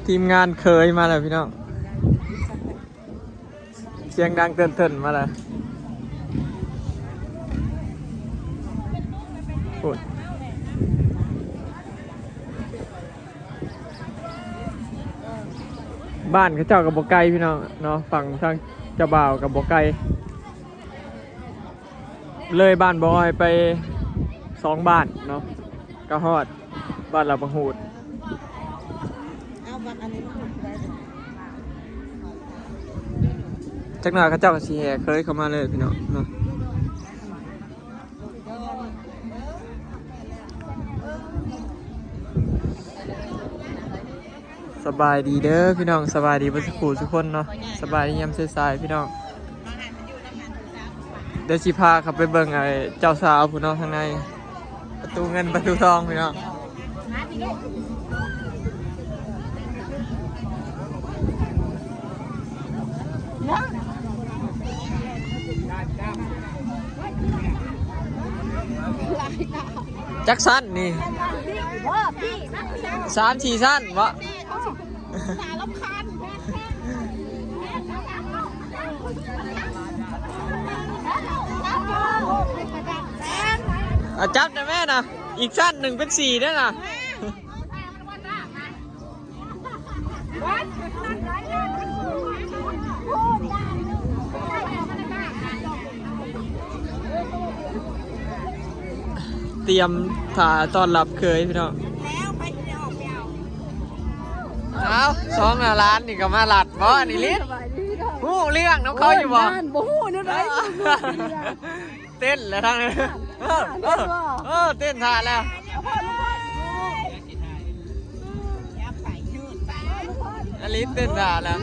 ທີມງານເຂີຍມາແລ້ວພີ່ນ້ອງ. ສຽງດັງເຕີນໆມາແລ້ວ. ໂອ້ຍ ບ້ານເຂົາເຈົ້າກໍບໍ່ໄກພີ່ນ້ອງເນາະ, ຝັ່ງທາງເຈົ້າບ່າວກໍບໍ່ໄກ. ເລີຍບ້ານບໍ່ອ້ອຍໄປສອງບ້ານເນາະ ກໍຮອດບ້ານລາວປະຫູດ. ຈັກໜ້ອຍເຂົາເຈົ້າກໍຊິແຫ່ເຂີຍເຂົ້າມາເລີຍພີ່ນ້ອງເນາະ. ສະບາຍດີເດີພີ່ນ້ອງ, ສະບາຍດີເບິດສູ່ຜູ້ສູ່ຄົນເນາະ, ສະບາຍດີຍາມສາຍໆພີ່ນ້ອງ. ດຽວຊິພາເຂົ້າໄປເບິ່ງໄອ້ເຈົ້າສາວພຸ້ນເນາະ ທາງໃນປະຕູເງິນປະຕູທອງພີ່ນ້ອງ. ຈັກຊັ້ນນີ້? ສາມສີ່ຊັ້ນເບາະ? ອາ ຈັບໄດ້ແມ່ນະ, ອີກຊັ້ນໜຶ່ງເປັນສີ່ເດ້ນະ. ຕຽມຖ້າຕ້ອນຮັບເຂີຍພີ່ນ້ອງ. ອ້າວ ສອງໜ້າຫຼານນີ້ກໍມາລັດບໍ່ນີ້ລິ? ຮູ້ເລື່ອງນຳເຂົາຢູ່ບໍ່? ໂອ້ຍ ບໍ່ຮູ້ແນວໃດ. ເຕັ້ນແລ້ວທາງນີ້. ເອີ ເອີ ເອີ ເຕັ້ນທ່າແລ້ວ. ອາລິດເຕັ້ນທ່າແລ້ວ.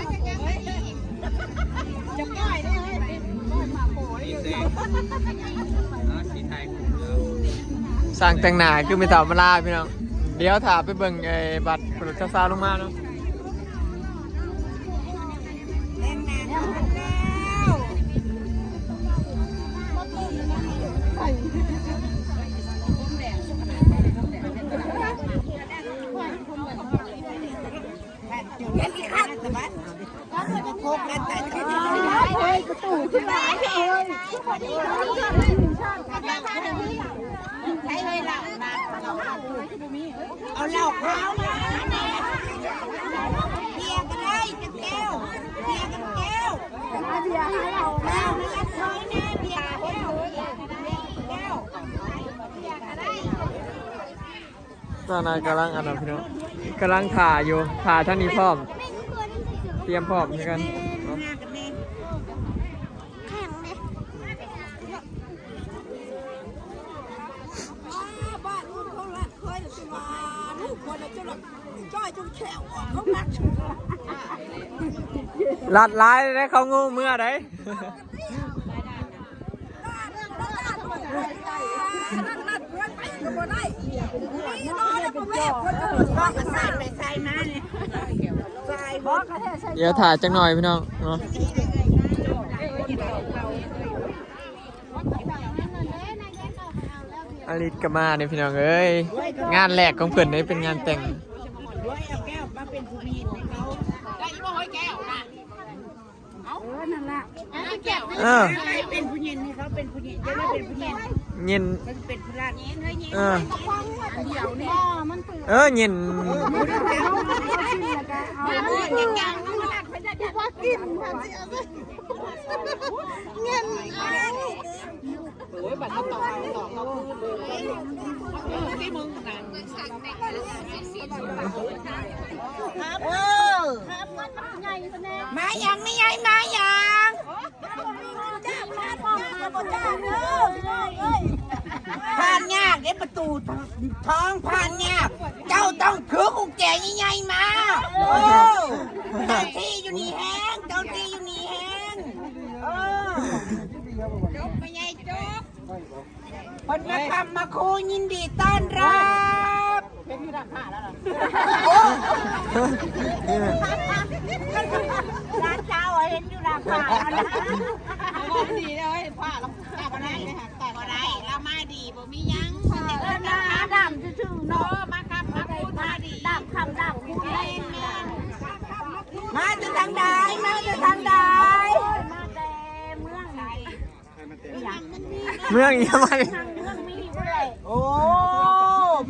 ຊ່າງແຕ່ງໜ້າຄືແມ່ເຖົ້າມາລາພີ່ນ້ອງ. ດຽວຖ້າໄປເບິ່ງໄອ້ບັດຜູ້ສາວລົງມາເນາະ. ເອົາເຫຼົ້າຂາວມາແດ່ ເບຍກໍໄດ້ຈັກແກ້ວ ເບຍກັນແກ້ວ ເອົາເບຍໃຫ້ເຮົາ ເອົາເບຍໃຫ້ແດ່ ເບຍກັນແກ້ວ ເບຍກັນແກ້ວ ເບຍກໍໄດ້. ຕອນນັ້ນກຳລັງອັນນັ້ນພີ່ນ້ອງ ກຳລັງຖ້າຢູ່ ຖ້າທາງນີ້ພ້ອມ ຕຽມພ້ອມຄືກັນ. ລັດຫຼາຍແລ້ວ ເຂົາງູເມືອໃດ. ດຽວຖ້າຈັກໜ່ອຍພີ່ນ້ອງເນາະ. ອາລິດກໍມາເດ້ພີ່ນ້ອງເອີຍ ງານແລກຂອງເພິ່ນເດ້ ເປັນງານແຕ່ງ. ເອີ ນັ້ນລະ ເອີ ເປັນຜູ້ຍິງ ເຂົາເປັນຜູ້ຍິງ ເຈົ້າເປັນຜູ້ຍິງ ຍິງ ເປັນຜູ້ລັດ ເອີ ອັນດຽວນີ້ ເອີ ຍິງ ກິນ ເງິນ ໂອ້ຍ ບັດມາຕອບ ຕອບ ຕອບຄືນເລີຍ ເອີ ຊິມຶງນັ້ນ ເອີ ມາຫຍັງ ແມ່ໃຫຍ່ ມາຫຍັງ? ຜ່ານຍາກເດ້ ປະຕູທອງຜ່ານຍາກ ເຈົ້າຕ້ອງຖືກຸນແຈໃຫຍ່ໆມາ. ໂອ້ ເຈົ້າທີ່ຢູ່ນີ້ແຮງ ເຈົ້າທີ່ຢູ່ນີ້ແຮງ. ເອີ ຈົກ ແມ່ໃຫຍ່ຈົກ. ເພິ່ນມາຄ້ຳມາຄູ ຍິນດີຕ້ອນຮັບ. ເຫັນຢູ່ດ້ານໜ້າແລ້ວນະ ໂອ້ ດ້ານເຈົ້າເຫັນຢູ່ດ້ານໜ້າແລ້ວນະ. ດີເດ້ ເຫັນຜ້າລະ ຕາບໍ່ໄດ້ ຕາບໍ່ໄດ້ ລາວມາດີ ບໍ່ມີຫຍັງ ເພິ່ນມາດຳຊື່ໆເນາະ ມາຄ້ຳມາຄູ ມາດີ ດຳ ເມືອງອີ່ຫຍັງວະນີ້? ໂອ້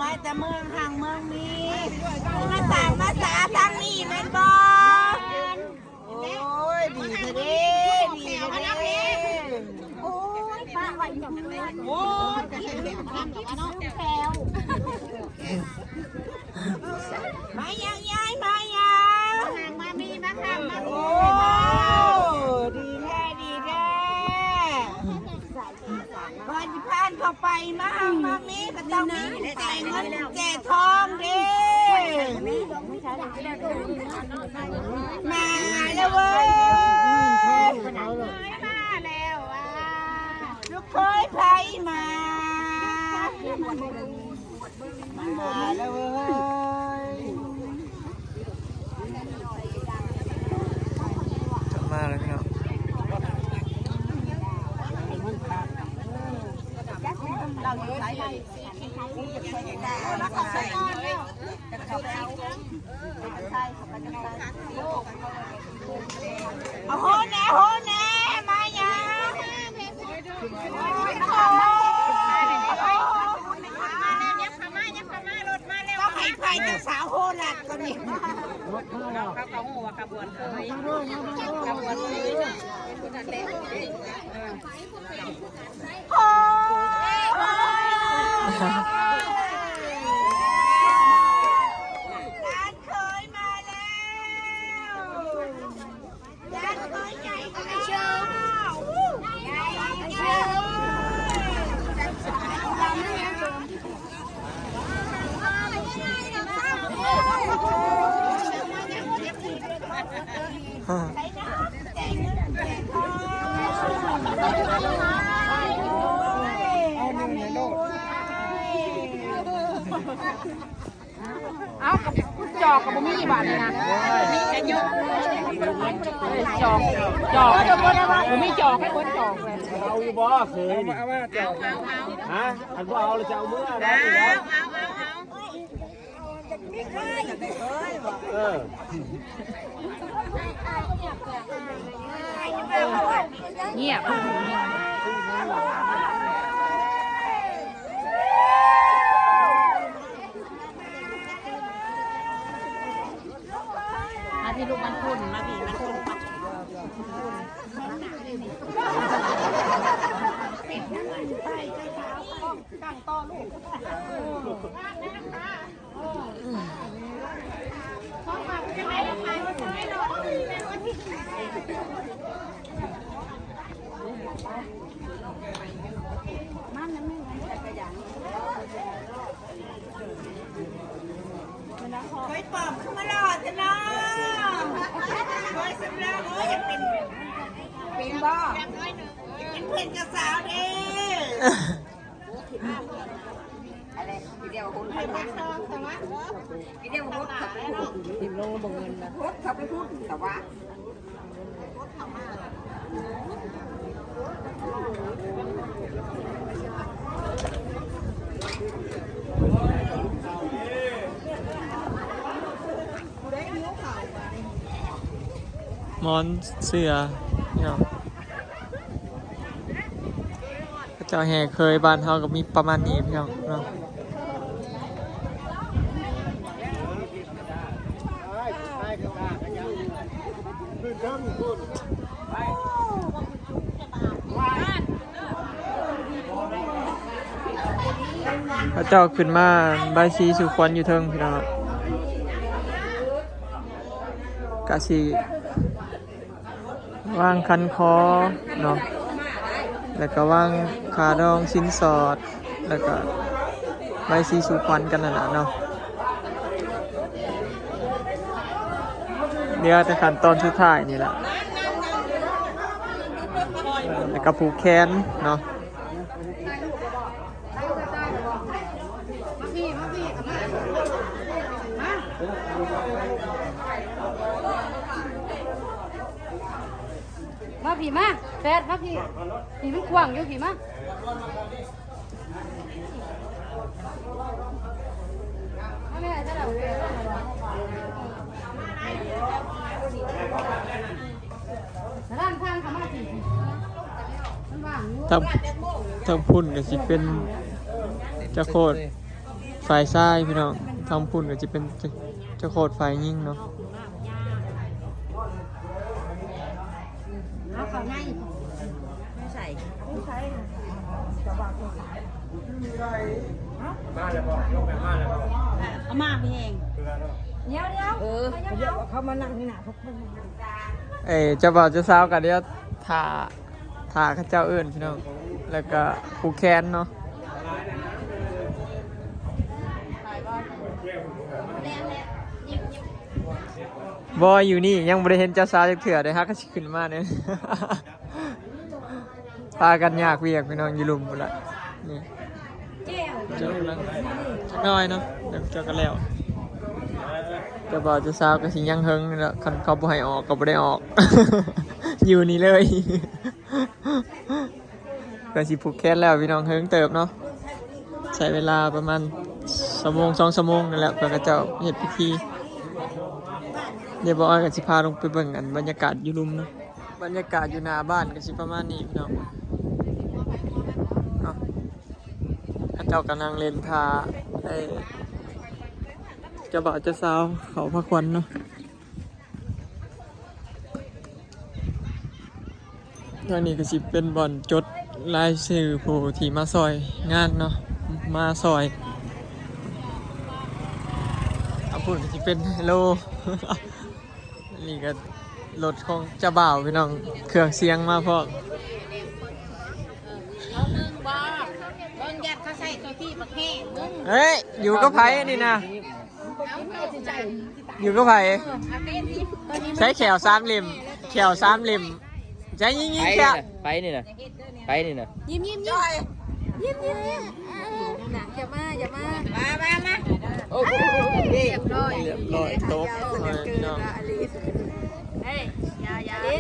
ມາແຕ່ເມືອງຮັ່ງເມືອງມີ ມາສ້າງມາສາທາງນີ້ແມ່ນບໍ່? ໂອ້ຍ ດີແທ້ເດ້ ດີແທ້ເດ້. ໂອ້ຍ ປ້າໄວ້ກັບເມືອງ ໂອ້ຍ ແລ້ວ ມາຍັງຍາຍ ມາຍັງ ມາມີ ມາຂ້າມ ມາມີ ໂອ້ ດີແທ້ ດີແທ້. ກ່ອນຊິຜ່ານເຂົ້າໄປ ມາຮັ່ງມາມີ ກໍຕ້ອງມີແຈເງິນແຈທອງເດ້. ມາແລ້ວເວີຍ ມາແລ້ວ ລູກເຂີຍໃຜມາ. ມາແລ້ວເວີຍ ມາແລ້ວພີ່ນ້ອງ. ໂອ້ໂຫ ແນ່ ໂຫ ແນ່ ມາຫຍັງ? ຕ້ອງໃຫ້ໄປເຈົ້າສາວໂຫລັດກ່ອນນີ້. ເຂົາກໍຮູ້ວ່າຂະບວນເຂີຍ ຂະບວນເຂີຍ ໂອ້ ຫຼານເຂີຍມາແລ້ວ. ເອົາ ກະຈອກກະບໍ່ມີບາດນີ້ນະ ມີແຕ່ຍົກ ເອີຍ ຈອກ ຈອກ ບໍ່ມີຈອກໃຫ້ຄົນຈອກເລີຍ. ເອົາຢູ່ບໍ່ເຂີຍນີ້? ເອົາມາ ເອົາມາ ເອົາມາ ເອົາ ຮະ? ອັນບໍ່ເອົາລະຈະເອົາເມືອໄດ້. ເອົາ ເອົາ ເອົາ ເອົາ ເອີ ງຽບ. ມາພີ່ລູກ ມັນຂຸ້ນ ມາພີ່ ມັນຂຸ້ນ. ເຄີຍປອມຄືມາຫຼໍ່ແທ້ເນາະ ເຄີຍສຳລັບ ໂອ້ຍ ຢາກເປັນ ເປັນບໍ່? ຢາກເປັນເພື່ອນກັບສາວເດ້. ອັນນີ້ວິດີໂອໂຫດຂະໜາດ ວິດີໂອໂຫດຂະໜາດ ໂຫດເຂົ້າໄປພຸ້ນ ແຕ່ວ່າ ໝອນເສື້ອ ພີ່ນ້ອງ. ເຂົາເຈົ້າແຫ່ເຂີຍບ້ານເຮົາກໍມີປະມານນີ້ພີ່ນ້ອງເນາະ. ເຂົາເຈົ້າຂຶ້ນມາບາຍສີສູ່ຂວັນຢູ່ເທິງພີ່ນ້ອງ ກະຊິ ວາງຂັນຂໍເນາະ ແລ້ວກະວາງຄ່າດອງສິນສອດ ແລ້ວກະໃບສີສູ່ຂວັນກັນຫັ້ນນະເນາະ. ເຫຼືອແຕ່ຂັ້ນຕອນສຸດທ້າຍນີ້ລະ ແລ້ວກະຜູກແຂນເນາະ. ມາພີ່ ມາພີ່ ເຂົ້າມາ ມາ ມາພີ່ ມາ ແຟດ ມາພີ່ ພີ່ມັນກວ້າງຢູ່ ພີ່ມາ ມາແມ່ ຈະໄດ້ເອົາແຟດມາໃຫ້ ທາງ ທາງເຂົ້າມາ ພີ່ ມັນວ່າງຢູ່ ຄັບ. ທາງພຸ້ນກໍຊິເປັນເຈົ້າໂຄດຝ່າຍຊາຍພີ່ນ້ອງ, ທາງພຸ້ນກໍຊິເປັນເຈົ້າໂຄດຝ່າຍຍິງເນາະ. ເອົາເຂົ້າໃນໃສ່ ເອົາມາແພງ ດຽວໆ ເອີ ເຂົາມານັ່ງຢູ່ໜ້າ ເອີ ເຈົ້າບ່າວເຈົ້າສາວກໍດຽວຖ້າ ຖ້າເຂົາເຈົ້າເອີ້ນພີ່ນ້ອງ ແລ້ວກໍຜູກແຂນເນາະ. ບໍ່ ຢູ່ນີ້ຍັງບໍ່ໄດ້ເຫັນເຈົ້າສາວຈັກເທື່ອເດ້ ຫາກໍຊິຂຶ້ນມາເດ້. ພາກັນຍາກວຽກພີ່ນ້ອງ ຢູ່ລຸ່ມພຸ້ນລະ. ນີ້ ຈັກໜ້ອຍເນາະ ເຈົ້າກໍແລ້ວ. ເຈົ້າບ່າວເຈົ້າສາວກໍຊິຍັງເຫິງນີ້ແຫຼະ ຄັນເຂົາບໍ່ໃຫ້ອອກກໍບໍ່ໄດ້ອອກ ຢູ່ນີ້ເລີຍ. ກໍຊິຜູກແຂນແລ້ວພີ່ນ້ອງ ເຫິງເຕີບເນາະ, ໃຊ້ເວລາປະມານຊົ່ວໂມງສອງຊົ່ວໂມງນີ້ແຫຼະ ເພື່ອເຂົາເຈົ້າເຮັດພິທີ. ດຽວບ່າວອ້ອຍກໍຊິພາລົງໄປເບິ່ງອັນບັນຍາກາດຢູ່ລຸ່ມເນາະ. ບັນຍາກາດຢູ່ໜ້າບ້ານກໍຊິປະມານນີ້ພີ່ນ້ອງເນາະ. ເຂົາເຈົ້າກໍນັ່ງຫຼິ້ນຖ້າ ເອີ ເຈົ້າບ່າວເຈົ້າສາວເຂົ້າພາຂວັນເນາະ. ທາງນີ້ກໍຊິເປັນບ່ອນຈົດລາຍຊື່ຜູ້ທີ່ມາຊ່ອຍງານເນາະ ມາຊ່ອຍ. ທາງພຸ້ນກໍຊິເປັນໂລ ນີ້ກໍລົດຂອງເຈົ້າບ່າວພີ່ນ້ອງ ເຄື່ອງສຽງມາພ້ອມ. ເອົາມຶງບໍ່ ເບິ່ງ ຢ້ານເຂົາໃສ່ໂຕທີ່ບັກແຮງ ມຶງ. ເອີຍ ຢູ່ກັບໃຜນີ້ນະ? ຢູ່ກັບໃຜ? ໃຊ້ແຂ້ວສາມເຫຼັ້ມ ແຂ້ວສາມເຫຼັ້ມ ໃຊ້ຍິງໆ ແຂ້ວ ໃຜນີ້ນະ? ໃຜນີ້ນະ? ຍິ້ມໆໆ ຍິ້ມໆໆ ນະ ຢ່າມາ ຢ່າມາ ມາ ມາ ມາ. ໂອ້ໂຫ ຮຽບຮ້ອຍ ຮຽບຮ້ອຍ ຕົກເລີຍພີ່ນ້ອງ. ເຮີ້ຍ ຢ່າ ຢ່າ ເອີຍ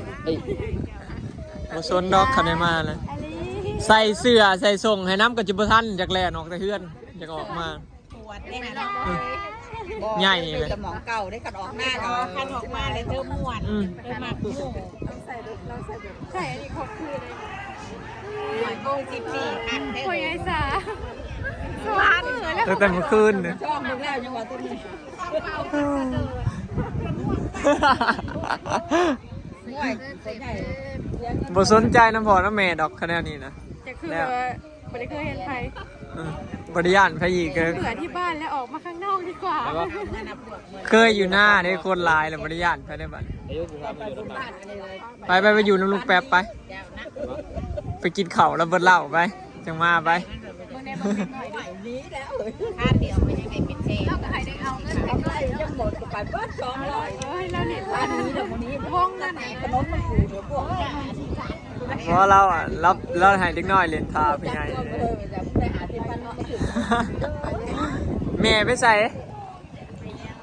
ບໍ່ສົນດອກ ຄັນໄດ້ມາແລ້ວ. ໃສ່ເສື້ອໃສ່ສົ້ງໃຫ້ນຳ ກໍຈະບໍ່ທັນ ຢາກແລ່ນອອກແຕ່ເຮືອນ ຢາກອອກມາ. ປວດເດ້ຫັ້ນ ອືມ ບໍ່ ໃຫຍ່ເລີຍ ເປັນແຕ່ໝອງເກົ່າເດ້ ຄັນອອກມາກໍ ຄັນອອກມາແລ້ວເທີມ່ວນ ອືມ ເທີມັກໝູ່ ຕ້ອງໃສ່ເດີ ລອງໃສ່ເບິ່ງ ໃສ່ອັນນີ້ຄົບຄືເລີຍ ໝວດໂກງສິບສີ່ ຄັກແທ້ ໂອ້ຍ ເລີຍ ໄອ້ສາ ສອງມື້ແລ້ວ ຕັ້ງແຕ່ມື້ຄືນນີ້ ຊອກເບິ່ງແລ້ວຍັງວ່າຕົວນີ້ ໂອ້ຍ ບໍ່ສົນໃຈນຳພໍ່ນຳແມ່ດອກ ຄະແນວນີ້ນະ ຈະຄືແບບວ່າ ບໍ່ໄດ້ເຄີຍເຫັນໃຜ ເອີ ບໍ່ໄດ້ຢ້ານໃຜອີກເລີຍ ເບື່ອທີ່ບ້ານແລ້ວ ອອກມາຂ້າງນອກດີກວ່າ. ເຄີຍຢູ່ນາເດ້ ຄົນຫຼາຍແລ້ວບໍ່ໄດ້ຢ້ານໃຜເດ້ບັດ. ໄປ ໄປ ໄປຢູ່ນຳລຸງແປັບໄປ ໄປກິນເຂົ້າແລ້ວເບິດເຫຼົ້າໄປ ຈັ່ງມາໄປ. ເບິ່ງແດ່ ເບິ່ງເດັກນ້ອຍເດ້ ຄາດດຽວມັນຍັງໄດ້ເປັນແສນ ເຮົາກໍໃຫ້ໄດ້ເອົາເງິນເດັກນ້ອຍເນາະ ໄປເບິດສອງຮ້ອຍ ໂອ້ຍ ລາວເນັດ ອັນນີ້ດອກ ມື້ນີ້ວົງນັ້ນ ຂະໜົມມັນຢູ່ເດີພວກ ບໍ່ ລາວອະ ລາວ ລາວໃຫ້ເດັກນ້ອຍຫຼິ້ນທ່າຜູ້ໃຫຍ່. ແມ່ໄປໃສ?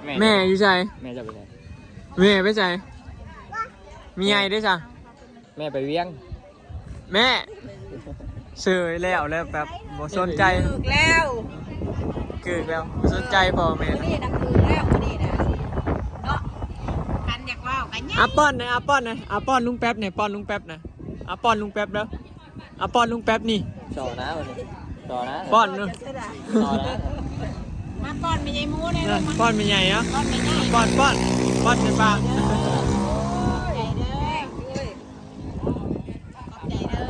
ແມ່ ແມ່ຢູ່ໃສ? ແມ່ເຈົ້າໄປໃສ? ແມ່ໄປໃສ? ແມ່ໃຫຍ່ເດ້ຊະ? ແມ່ໄປວຽງ. ແມ່ ເສີຍແລ້ວ ແລ້ວແບບບໍ່ສົນໃຈ ຖືກແລ້ວ ຖືກແລ້ວ ບໍ່ສົນໃຈພໍ່ແມ່ ມື້ນີ້ນະ ຖືກແລ້ວ ມື້ນີ້ນະເນາະ ຄັນຢາກເວົ້າກໍຍາກ. ອາ ປ້ອນແດ່ ອາ ປ້ອນແດ່ ອາ ປ້ອນລຸງແປັບແດ່ ປ້ອນລຸງແປັບນະ ອາ ປ້ອນລຸງແປັບເດີ ອາ ປ້ອນລຸງແປັບນີ້ ຊໍນະ ຊໍນະ ປ້ອນເດີ ຊໍນະ ມາປ້ອນແມ່ໃຫຍ່ໝູແດ່ ເອີ ລູກ ປ້ອນແມ່ໃຫຍ່ເນາະ ປ້ອນແມ່ໃຫຍ່ ປ້ອນ ປ້ອນ ປ້ອນໃສ່ປາກ ໃຫຍ່ເດີ. ຂອບໃຈເດີ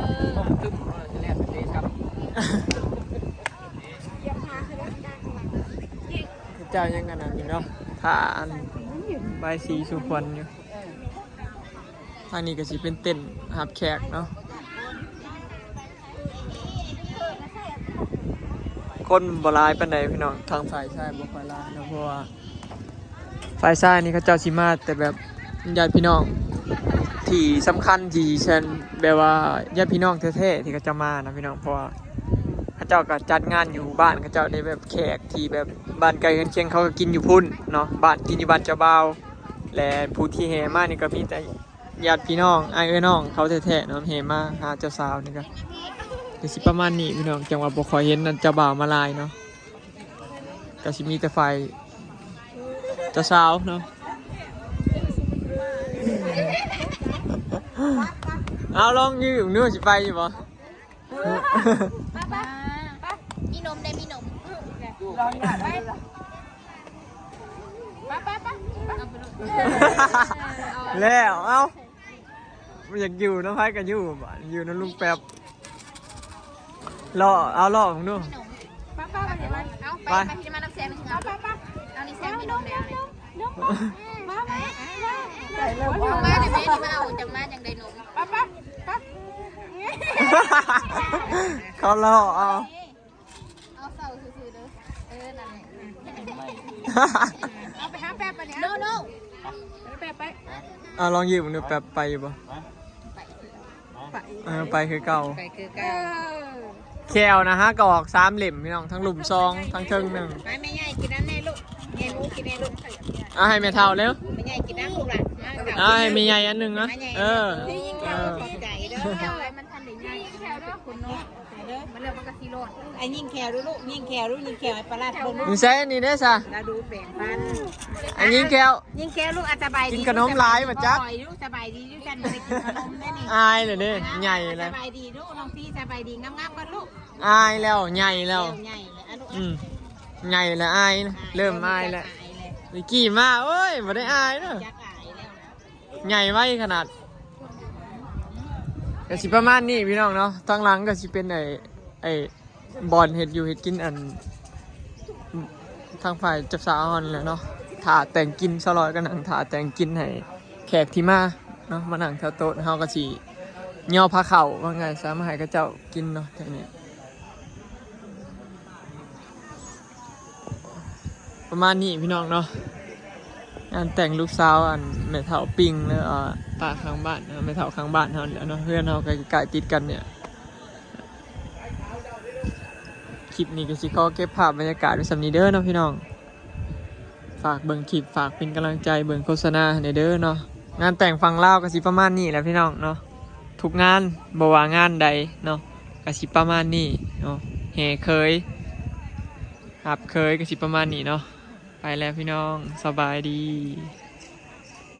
ເຈົ້າຍັງອັນນັ້ນຢູ່ເນາະ ຖ້າອັນບາຍສີສູ່ຂວັນຢູ່. ທາງນີ້ກໍຊິເປັນເຕັນຮັບແຂກເນາະ ຄົນບໍ່ຫຼາຍປານໃດພີ່ນ້ອງ ທາງຝ່າຍຊາຍບໍ່ຄ່ອຍຫຼາຍເນາະ ເພາະວ່າ ຝ່າຍຊາຍນີ້ເຂົາເຈົ້າຊິມາແຕ່ແບບຍາດພີ່ນ້ອງທີ່ສຳຄັນ ທີ່ເຊັ່ນແບບວ່າຍາດພີ່ນ້ອງແທ້ໆ ທີ່ເຂົາເຈົ້າມານະພີ່ນ້ອງ ເພາະວ່າເຂົາເຈົ້າກໍຈັດງານຢູ່ບ້ານເຂົາເຈົ້າເດ້ ແບບແຂກທີ່ແບບບ້ານໃກ້ເຮືອນຄຽງ ເຂົາກໍກິນຢູ່ພຸ້ນເນາະ ບ້ານ ກິນຢູ່ບ້ານເຈົ້າບ່າວ ແລະ ຜູ້ທີ່ແຫ່ມານີ້ກໍມີແຕ່ຍາດພີ່ນ້ອງ ອ້າຍເອື້ອຍນ້ອງເຂົາແທ້ໆເນາະ ແຫ່ມາຫາເຈົ້າສາວນີ້ກໍ ກໍຊິປະມານນີ້ພີ່ນ້ອງ ຈັ່ງວ່າບໍ່ຄ່ອຍເຫັນອັນເຈົ້າບ່າວມາຫຼາຍເນາະ. ກໍຊິມີແຕ່ຝ່າຍເຈົ້າສາວເນາະ ເອົາລອງຢືມດູ ຊິໄປຢູ່ບໍ່? ໄປ ໄປ ໄປ ແລ້ວ ເອົ້າ ບໍ່ຢາກຢູ່ນຳໃຜກໍຢູ່ ບາດຢູ່ນຳລຸງແປັບ ເລາະ ເອົາເລາະເບິ່ງດູ ໄປ ໄປ ໄປ ເອົາ ໄປ ໄປ ໄປ ທີ່ມານຳແຊງ ເອົາ ໄປ ໄປ ເອົາ ນີ້ແຊງມີນົມແລ້ວນີ້ ມາ ມາ ມາ ມາ ມາ ມາ ມາ ເອົາ ຈັ່ງມາຈັ່ງໄດ້ນົມ ໄປ ໄປ ໄປ ເຂົາເລາະເອົາ ເອົາເສົາຊື່ໆເດີ ເອີ ນັ້ນແຫຼະ ເອົາໄປຫາແປັບບາດນີ້ ໂນ ໂນ ແປັບໄປ ເອົາ ລອງຢືມເບິ່ງດູ ແປັບໄປຢູ່ບໍ່? ໄປ ໄປ ເອີ ໄປຄືເກົ່າ ໄປຄືເກົ່າ ເອີ ແຂ້ວນະ ຫາກໍອອກສາມເຫຼັ້ມພີ່ນ້ອງ ທັງລຸ່ມສອງ ທັງເທິງໜຶ່ງ ໄປ ແມ່ໃຫຍ່ກິນອັນນີ້ລູກ ແມ່ໝູກິນແນ່ລູກ ເອົາໃຫ້ແມ່ເຖົ້າເລັວ ແມ່ໃຫຍ່ກິນນຳລູກຫຼານ ເອົາໃຫ້ແມ່ໃຫຍ່ອັນໜຶ່ງນະ ເອີ ຍິງແຂ້ວ ຂອບໃຈເດີ ຍິງແຂ້ວ ມັນທັນໄດ້ໃຫຍ່ ເປັນຄົນນ້ອຍ ມາເລີຍ ມັນກໍຊິລອດ ອ່ະ ຍິງແຂ້ວດູລູກ ຍິງແຂ້ວດູ ຍິງແຂ້ວໃຫ້ປາລັດເບິ່ງດູ ຢູ່ໃສອັນນີ້ເດ້ຊະ ລາດູແປງຟັນ ອ່ະ ຍິງແຂ້ວ ຍິງແຂ້ວລູກ ອ່ະ ສະບາຍດີ ກິນຂະໜົມຫຼາຍບໍ່ຈັກ ສະບາຍດີລູກ ສະບາຍດີ ຢູ່ຊັ້ນບໍ່ໄດ້ກິນຂະໜົມເດ້ນີ້ ອາຍແລ້ວເດ້ ອ່ະ ໃຫຍ່ແລ້ວ ສະບາຍດີລູກ ນ້ອງພີ ສະບາຍດີງາມໆກ່ອນລູກ ອາຍແລ້ວ ໃຫຍ່ແລ້ວ ໃຫຍ່ແລ້ວ ອ່ະລູກ ອືມ ໃຫຍ່ແລ້ວ ອາຍນະ ອ່ະ ເລີ່ມອາຍແລ້ວ ອາຍແລ້ວ ຕະກີ້ມາ ໂອ້ຍ ບໍ່ໄດ້ອາຍເນາະ ຈັກອາຍແລ້ວ ໃຫຍ່ໄວຂະໜາດ ກໍຊິປະມານນີ້ພີ່ນ້ອງເນາະ ທາງຫຼັງກໍຊິເປັນໄອ້ ໄອ້ບ່ອນເຮັດຢູ່ເຮັດກິນ ອັນ ທາງຝ່າຍເຈົ້າສາວເຮົານີ້ແຫຼະເນາະ ຖ້າແຕ່ງກິນ ສາວລອຍກໍນັ່ງຖ້າແຕ່ງກິນໃຫ້ແຂກທີ່ມາເນາະ ມານັ່ງແຖວໂຕະ ເຮົາກໍຊິຍໍພາເຂົ້າ ວ່າງ່າຍຊະ ມາໃຫ້ເຂົາເຈົ້າກິນເນາະ ແຖວນີ້. ປະມານນີ້ພີ່ນ້ອງເນາະ ງານແຕ່ງລູກສາວ ອັນ ແມ່ເຖົ້າປິງ ແລ້ວ ອ່າ ປ້າຂ້າງບ້ານເນາະ ແມ່ເຖົ້າຂ້າງບ້ານເຮົານີ້ແຫຼະເນາະ ເຮືອນເຮົາກໍໃກ້ໆຕິດກັນນີ້ ຄລິບນີ້ກໍຊິຂໍເກັບພາບບັນຍາກາດໄວ້ສ່ຳນີ້ເດີເນາະພີ່ນ້ອງ ຝາກເບິ່ງຄລິບ ຝາກເປັນກຳລັງໃຈ ເບິ່ງໂຄສະນາໃຫ້ແດ່ເດີເນາະ ງານແຕ່ງຝັ່ງລາວກໍຊິປະມານນີ້ແຫຼະພີ່ນ້ອງເນາະ ທຸກງານ ບໍ່ວ່າງານໃດເນາະ ກໍຊິປະມານນີ້ເນາະ ແຫ່ເຂີຍ ຮັບເຂີຍ ກໍຊິປະມານນີ້ເນາະ ໄປແລ້ວພີ່ນ້ອງ ສະບາຍດີ.